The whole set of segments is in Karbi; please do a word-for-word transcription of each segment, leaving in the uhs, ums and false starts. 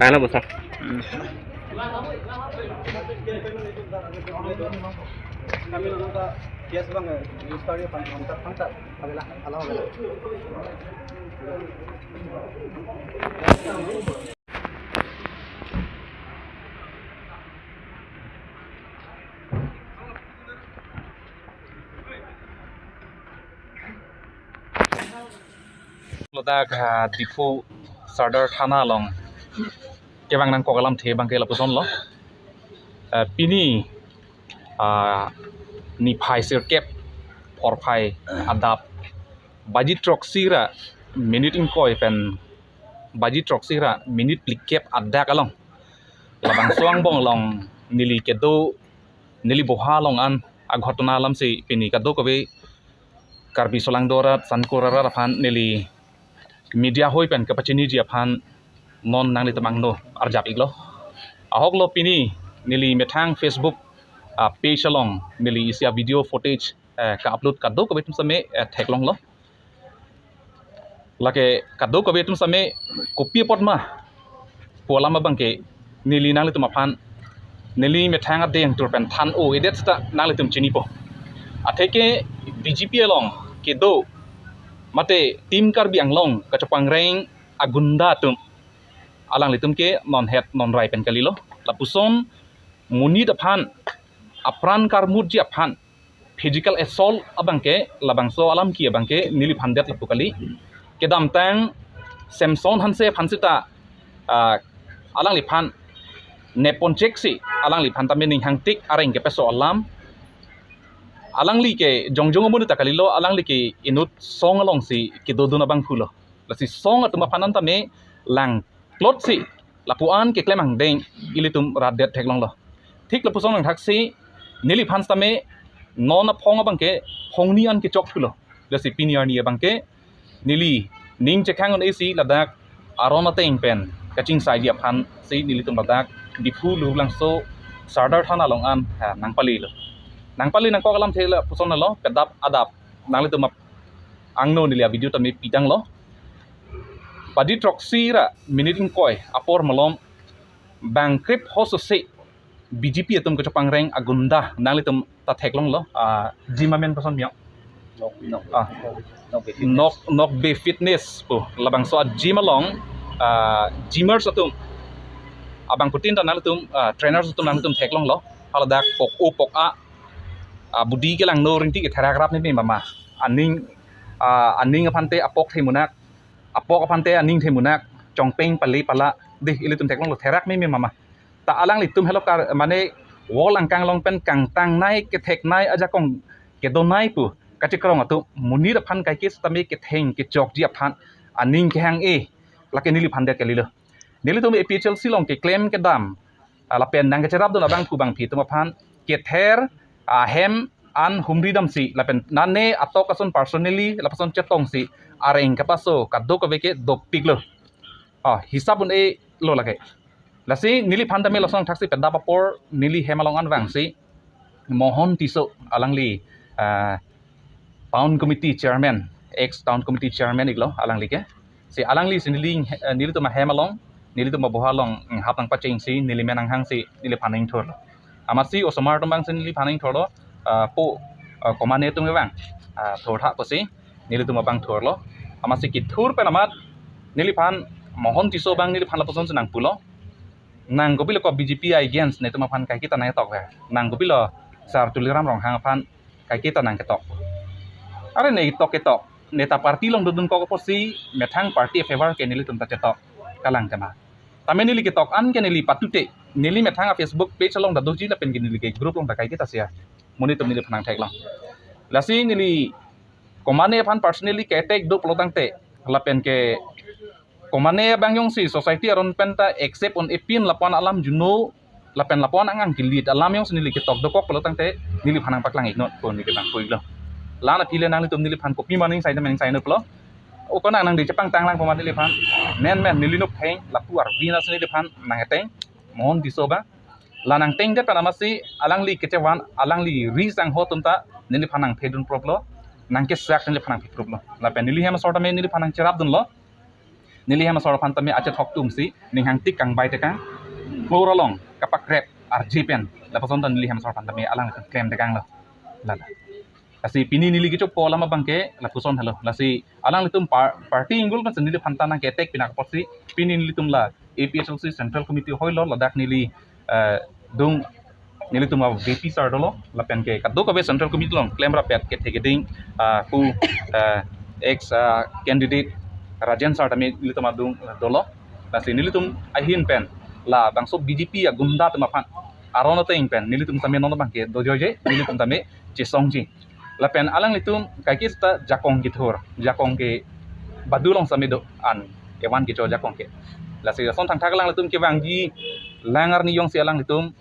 Halo, bosa. Ladak, ah, Diphu Sadar Thana along kevang nangkok alamthe abangke lapuson lo. Ah, pini, ah, niphai sirkep porphai adap baji throksi ra minute ingkoi pen baji throksi ra minute phlikep adak along labangso angbong along neli kedo, neli boha along an aghotona alamsi pini kadokave Karbi solangdo arat, sankor arat aphan neli media hoi pen kapachiniji aphan non nanglitum angno arjap iklo. Ahoklo pini neli methang Facebook, ah, page along neli isi a-video footage, eh, ka-upload kadokave atum same, eh, theklonglo. Lake kadokave atum same kopi apot ma pu alam abangke neli nanglitum aphan neli methang adeng tur pen than-o-edet seta nanglitum chinipo. Atheke B J P along kedo mate Team Karbi Anglong kachopangreng agunda atum alanglitum ke non het non rai pen kalilo. Lapuson monit aphan apran karmutji aphan physical assault abangke labangso alam ke abangke neliphan det lapu kali. Kedamtang Samson Hanse aphan seta, ah, alangliphan nepon cheksi alangliphan tame ning hangtik areng kepeso alam. Alangli ke jongjong amonit ta kalilo, alangli ke inut song alongsi kedodun abangphu lo. Lasi song atum aphan an tame lang plot si lapu-an keklem angdeng ilitum rat det theklonglo. Thik lapuson angthaksi neliphan sitame non aphong abangke phongni an kechok thulo. Lasi pini arni abangke neli ning chekhang un-e si ladak aron ateng pen kachingsaiji aphan si nelitum ladak Diphu Luhulangso Sadar Thana along an, ha, nangpalilo. Nangpali nangkok alamthe lapuson lo, pedap adap nanglitum ap-, angno neli a-video tame pidanglo. Baji throksi ra minute ingkoi apor malom bang krip hososi B J P atum kachopangreng agunda nanglitum ta theklonglo, ah, gym amen koson miyok. Nok, nok. Ah. Nok Bey Fitness. Nok, Nok Bey Fitness pu labangso a-gym along, ah, gymmers atum abangphutin ta nanglitum, ah, trainers atum nanglitum theklonglo. Haladak pok-o pok-a, ah, body kelangno ringti ketherak rap meme mama. Aning, ah, aning aphante apok themunak, apok aphante aning themunak, chongpeng pale pala, dei ilitum theklonglo, therak meme mama. Ta alanglitum helo kar, mane wall angkang along pen kangtangnei ketheknei ajakong kedonei pu kachekrong atum monit aphan kaike sitame ketheng kechokji aphan aning kehang-e, lake neliphan det kalilo. Nelitum A P H L C along keklem kedam, ah, lapen nangkecherapdun abangphu bangphi atum aphan kether ahem an humri damsi lapen nane atok ason personally lapuson chetongsi areng kepaso kadokave ke dopiklo. Ah, hisap un-elo lake. Lasi neliphan tame lason thaksi pedap apor neli hem along an vangsi Mohon Tisso alangli, ah, Town Committee Chairman, ex Town Committee Chairman iklo alangli ke. Si alangli si neli, eh, nelitum ahem along, nelitum aboha along, mm, hap nangpachengsi neli men nanghangsi neliphan ingthurlo. Amatsi osomar atum vangsi neliphan ingthurlo, ah, po, ah, komane atum vang, ah, thurtha pusi nelitum abang thurlo. Amatsi kethur pen amat neliphan Mohon Tisso abang neliphan lapuson si nangpulo. Nang kopilo ko B J P against netum aphan kaiketa nangketok ve. Nang kopilo Sar Tuliram Ronghang aphan kaiketa nangketok. Are ne tok ketok, ne ta party along dodun kok apotsi methang party a-favor ke nelitum ta chetok kalang tema. Tame neli ketok an ke neli patute, neli methang a-Facebook page along ta doji lapen ke neli ke group along ta kaiketa share. Monit atum neliphan nangtheklong. Lasi neli komane aphan personally ke-attack do pulotangte lapen ke komane abang jongsi society aron pen ta accept un-epin lapuan alam juno lapen lapuan angang ke-lead alam jongsi neli ketok dokok pulotangte neliphan nangpaklang iknon pu neli nangpuilo. La-an aphi le nanglitum neliphan kopi ma ning sai ta ma ning sai noplo. O konang nang di chepangtang lang poma neliphan. Men men neli nop heng lapu arvi nasi neliphan nangteng Mohon Tisso abang. La nangtengdet pen amatsi alangli kechevan, alangli ri sangho atum ta neliphan nangphedun proplo, nangkesak neliphan nangphe proplo. Lapen neli hem asor tame neliphan nangcherapdunlo. Neli hem asor aphan tame achethok atumsi ning hangtik kangbai tekang, floor along kapakrep arje pen, lapuson ta neli hem asor aphan tame alanglitum klem tekanglo. Lala. Lasi pini neli kechopo alam abangke lapuson helo. Lasi alanglitum par-, party inggul kan neliphan ta nangke-attack pinak apotsi pini nelitum la A P H L C Central Committee hoilo, ladak neli, eh, dung nelitum a V P sir dolo, lapen ke kadokave Central Committee along klemrap pet kethe keding, ah, pu, eh, ex, ah, candidate Rajen sir tame nelitum adung dolo. Lasi nelitum ahin pen labangso B J P agumda atum aphan aron ateng pen nelitum tame non abangke dojoije, nelitum tame chesongji. Lapen alanglitum kaiketa jakong kethur, jakong ke badu along tame do an, evan kecho jakong ke. Lasi lason thangthak alanglitum kevangji lang arni jongsi alanglitum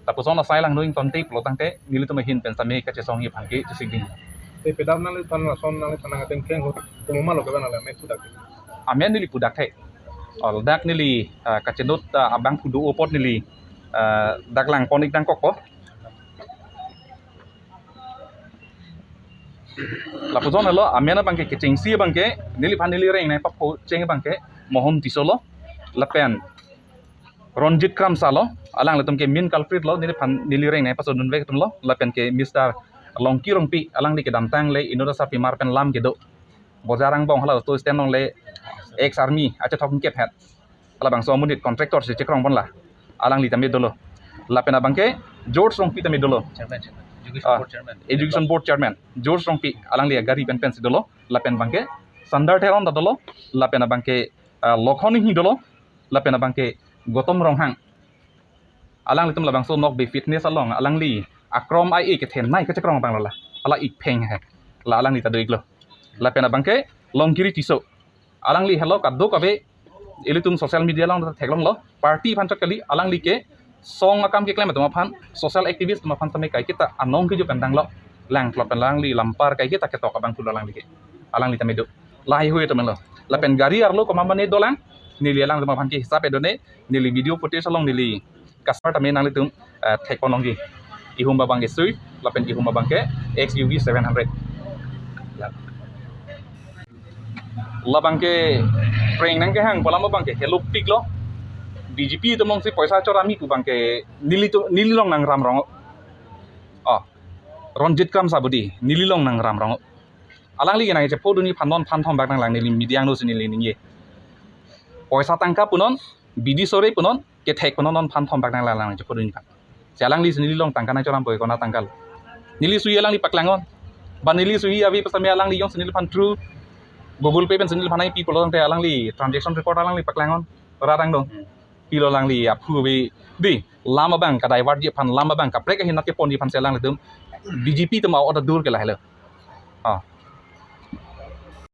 lapuson asai langno ingtonte pulo tangte nelitum ahin pen tame kachesongji aphan ke chesikding. Te pedam nangliphan lason nangliphan nang ateng kreng ho, komat ma lo kevang nangli amen pudak. Amen neli pudak the. Ladak neli, ah, kachenut, ah, abangphu do apot neli, ah, dak langpon ik nangkokpo. Lapuson helo, amen abangke kechengsi abangke neliphan neli reng nangpapho cheng abangke Mohon Tisso lo, lapen Ronjit Kramsa lo, alanglitum ke main culprit lo, neliphan neli reng nangpasodunvek atum lo, lapen ke Mister Longki Rongpi, alangli kedamtang le inut asarpimar pen lam kedo. Bojar angbong hala auto stand along le ex army achethok ingkep het. Halabangso amonit contractor si chekrong ponla. Alangli tame dolo. Lapen abangke George Rongpi tame dolo. Chairman, chairman. Education Ah, Board chairman. Education Board chairman George Rongpi, alangli agari pen pensi dolo. Lapen abangke Sundar Teron ta dolo. Lapen abangke, ah, Lokhon Inghi dolo. Lapen abangke Gautam Ronghang. Alanglitum labangso Nokbe Fitness along alangli akrom ai e kethenei kachekrong abang lo la. Hala ik pheng he. La alangli ta do iklo. Lapen abangke Longkiri Tisso. Alangli helo kadokave ilitum social media along theklonglo. Party aphan chot kali, alangli ke song akam keklem atum aphan, social activist atum aphan tame kaiketa anong keju pen danglo. Langplot pen alangli lampar kaiketa ketok abangphu lo alangli ke. Alangli tame do. Lahai hui tame lo. Lapen gari arlo komat ma ne dolang, neli alangtum aphan ke hisap edone, neli video footage along neli customer tame nanglitum, eh, thekpon longji. Ihum abangke Swift, lapen ihum abangke X U V seven hundred. Ya. Labangke prank nangkehang pu alam abangke helopik lo. B J P atum alongsi poisa chorami pu abangke nelitum, neli along nangram rong. Oh, Ronjit Kramsa budi, neli along nangram rong. Alangli ke nangchephodunji aphan non phan thom bak nanglang, neli media angno si neli ningje. Poisa tangka punon, bidi sore punon, kethek punon non phan thom bak nanglang, nangchephodunji aphan. Si alangli si neli along tangka nangchoram poi, kona tangka lo. Neli suhi alangli paklang non. Ba neli suhi ave pu setame alangli jongsi neliphan through Google Pay pensi neliphan nangpi pulo tangte alangli transaction record alangli paklang non. Radang dong. Pilo alangli aphu ave. Dei, lam abang ka-divert ji aphan, lam abang kaprek ahin nat keponji aphan si alanglitum B J P atum a-order dur ke lahelo.